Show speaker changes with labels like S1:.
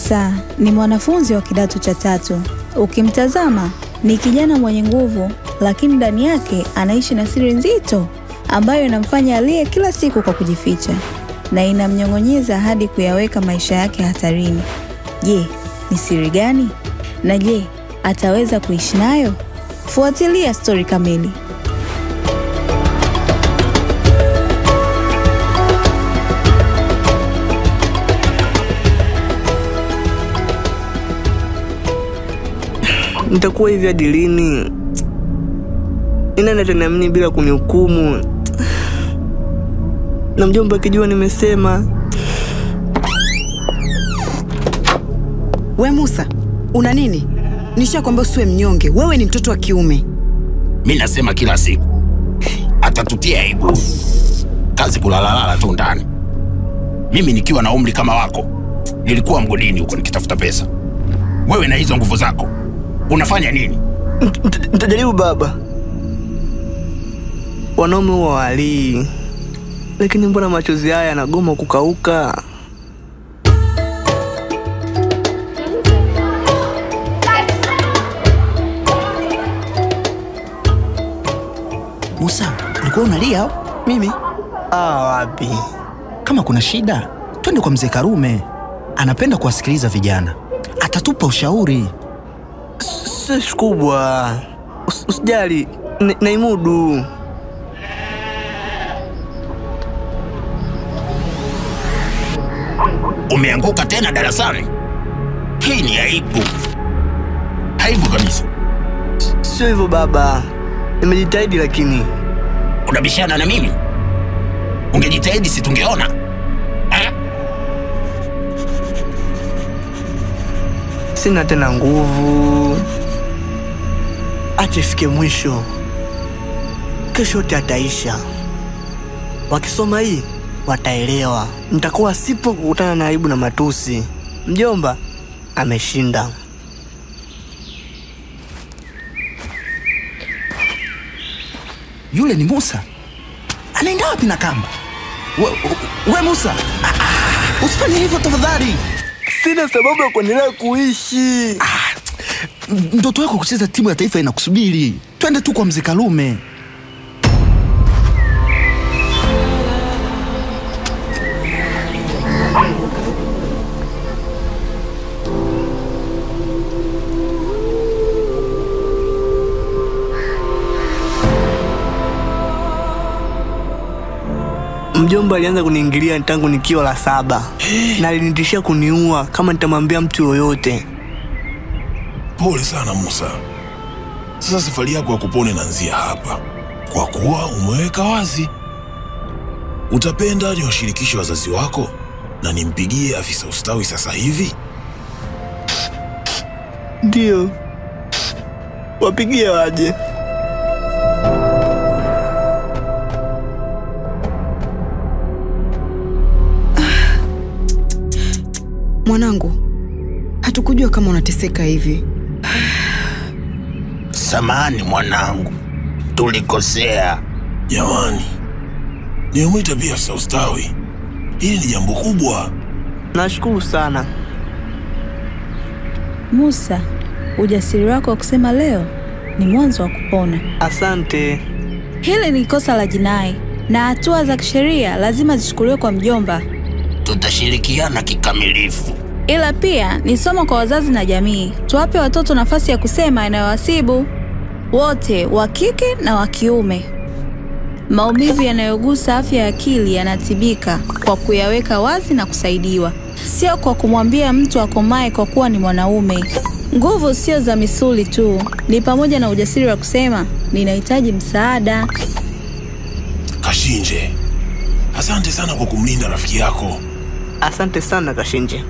S1: Musa ni mwanafunzi wa kidato cha 3. Ukimtazama ni kijana mwenye nguvu, lakini ndani yake anaishi na siri nzito ambayo inamfanya alie kila siku kwa kujificha na inamnyong'onyeza hadi kuyaweka maisha yake hatarini. Je, ni siri gani? Na je, ataweza kuishi nayo? Fuatilia story kamili.
S2: Nitakuwa hivi hadi lini? Nani ataniamini bila kunihukumu? Na mjomba akijua nimesema.
S3: We Musa, una nini? Nishakwambia usiwe mnyonge, wewe ni mtoto wa kiume.
S4: Mimi nasema kila siku atatutia aibu. Kazi kulalalala tu ndani. Mimi nikiwa na umri kama wako, nilikuwa mgodini huko nikitafuta pesa. Wewe na hizo nguvu zako unafanya nini?
S2: Nitajaribu baba. Wanaume huwa walii, lakini mbona machozi haya yanagoma kukauka?
S5: Musa, ulikuwa unalia?
S2: Mimi? Wapi.
S5: Kama kuna shida, twende kwa Mzee Karume. Anapenda kuwasikiliza vijana. Atatupa ushauri.
S2: Si kubwa. Usijali, naimudu.
S4: Umeanguka tena darasani? Hii ni aibu. Aibu kabisa.
S2: Sio hivyo baba. Nimejitahidi lakini.
S4: Unabishana na mimi? Ungejitahidi si tungeona? Eh?
S2: Sina tena nguvu. Acha ifike mwisho. Kesho yote ataisha. Wakisoma hii wataelewa. Nitakuwa sipo kukutana na aibu na matusi. Mjomba ameshinda.
S5: Yule ni Musa. Anaenda wapi na kamba? We Musa, usifanye hivyo tafadhali.
S2: Sina sababu ya kuendelea kuishi.
S5: Ndoto yako kucheza timu ya taifa inakusubiri. Twende tu kwa Mzee Karume.
S2: Mjomba alianza kuniingilia tangu nikiwa la 7 na alinitishia kuniua kama nitamwambia mtu yoyote.
S6: Pole sana Musa. Sasa safari yako ya kupona inaanzia hapa, kwa kuwa umeweka wazi. Utapenda niwashirikishe wazazi wako na nimpigie afisa ustawi sasa hivi?
S2: Ndio. Wapigie waje.
S3: Mwanangu, hatukujua kama unateseka hivi.
S4: Samahani mwanangu, tulikosea.
S6: Jamani, nimemwita pia afisa ustawi. Hili ni jambo kubwa.
S2: Nashukuru sana.
S1: Musa, ujasiri wako wa kusema leo ni mwanzo wa kupona.
S2: Asante.
S1: Hili ni kosa la jinai na hatua za kisheria lazima zichukuliwe kwa mjomba.
S4: Tutashirikiana kikamilifu.
S1: Ila pia ni somo kwa wazazi na jamii. Tuwape watoto nafasi ya kusema yanayowasibu wote, wa kike na wa kiume. Maumivu yanayogusa afya ya akili yanatibika kwa kuyaweka wazi na kusaidiwa, sio kwa kumwambia mtu akomae kwa kuwa ni mwanaume. Nguvu sio za misuli tu, ni pamoja na ujasiri wa kusema ninahitaji msaada.
S6: Kashinje, asante sana kwa kumlinda rafiki yako.
S2: Asante sana Kashinje.